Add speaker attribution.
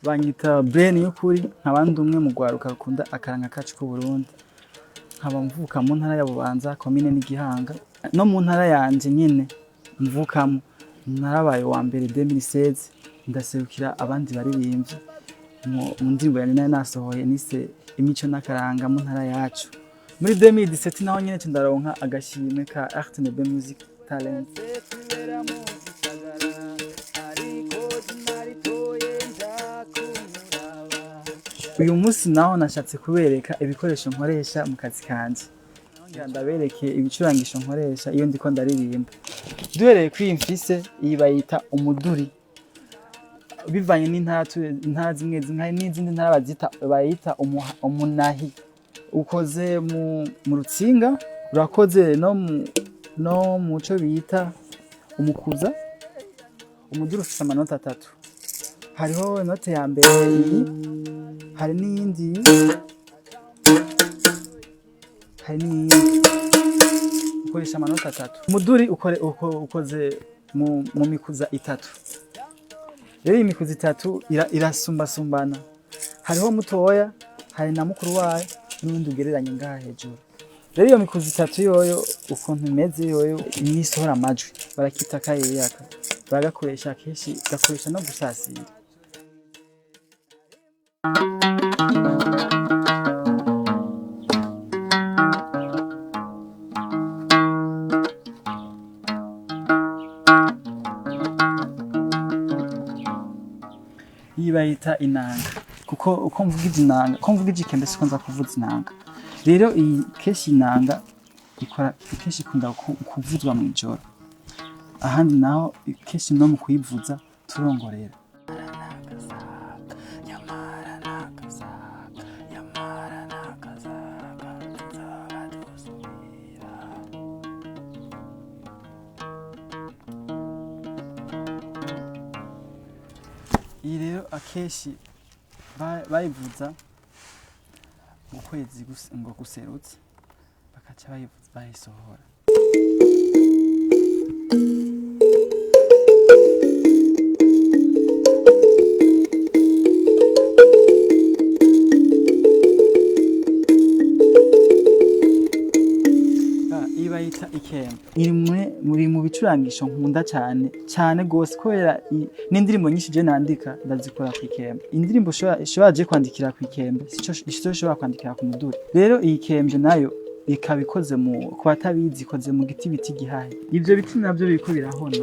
Speaker 1: Banyita Brain y'ukuri, nkaba ndi umwe mu rwaruka rukunda akaranga kacu k'Uburundi, nkaba mvuka mu ntara ya Bubanza, komine n'Igihanga, no mu ntara yanje nyene mvukamo. Narabaye uwa mbere 2016, ndaserukira abandi baririmbyi mu ndirimbo yanje nari nasohoye nise Imico n'akaranga mu ntara yacu. Muri 2017 naho nyene ndaronka agashimwe ka RTNB Music Talent. Uyu munsi naho nashatse kubereka ibikoresho nkoresha mu kazi kanje. Ngira ndabereke ibicurangisho nkoresha iyo ndiko ndaririmba. Duhereye kuri iyi mfise, iyi bayita umuduri. Bivanye n'intara, intara zimwe zimwe hari n'izindi ntara bayita umunahi. Ukoze mu rutsinga, urakoze no mu co bita umukuza. Umuduri ufise amanota atatu. Hariho note ya mbere iyi, hari n'iyindi iyi, hari n'iyindi. Ukoresha amanota atatu. Umuduri ukoze mu mikuza itatu. Rero iyi mikuza itatu irasumbasumbana. Hariho mutoya, hari na mukuru wayo, n'uwundi ugereranye ngaha hejuru. Rero iyo mikuza itatu yoyo ukuntu imeze, yoyo niyo isohora amajwi. Barakita akayeyaka, baragakoresha kenshi, gakoresha no gusasira. Iyi bayita inanga, kuko uko mvugije inanga, uko mvugije ikembe siko nza kuvuza inanga. Rero iyi kenshi inanga ikora kenshi ikunda kuvuzwa mw'ijoro, ahandi naho kenshi no mu kuyivuza turongorera. Iyi rero akenshi bayivuza mu kwezi ngo guserutse, bakaca bayivuza bayisohora. Iyi bayita ikembe. Iri muri mu bicurangisho nkunda cyane cyane gose, kubera n'indirimbo nyinshi je nandika ndazikora ku ikembe. Indirimbo ushobora je kwandikira ku ikembe sico ushobora kwandikira ku muduri. Rero iyi kembe nayo ikaba ikoze mu, ku batabizi, ikoze mu giti bita igihahe. Ivyo biti navyo biriko birahona.